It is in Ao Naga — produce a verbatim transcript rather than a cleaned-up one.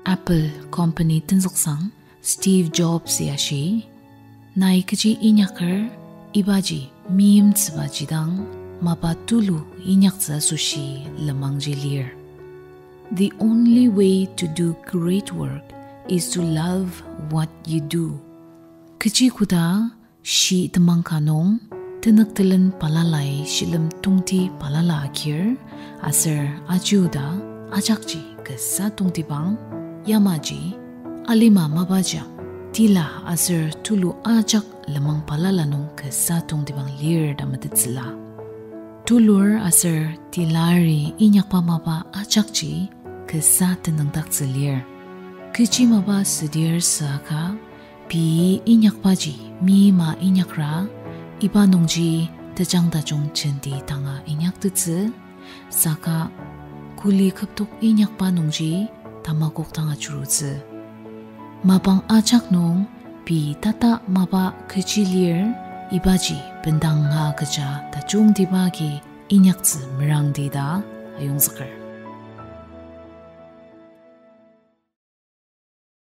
Apple company tenzüksang Steve Jobs-i ashi, nai kechi inyaker, ibaji meimtsübaji dang mapa tulu inyaktsü asoshi lenmangji lir. The only way to do great work is to love what you do. Kechi koda shi temang ka nung, tenük telen balalai shilem tongti balala agir, aser ajiuda ajakji kasa tongtibang, yamaji alima mapaja, tila aser tulu ajak lenmang balala nung kasa tongtibang lir ta metettsüla. Tulur aser tilari inyakba mapa ajakji kasa tenüngdaktsü lir. Kechi mapa südir süaka, pei inyakbaji meima inyakra, iba nungji tejang tajung jenti tanga inyaktettsü, saka kuli kübok inyakba nungji tamakok tanga jurutsü. Mapang ajak nung pei tata mapa kechi lir, ibaji bendanga kecha tajungtiba agi inyaktsü merangdi ta ayongzüker.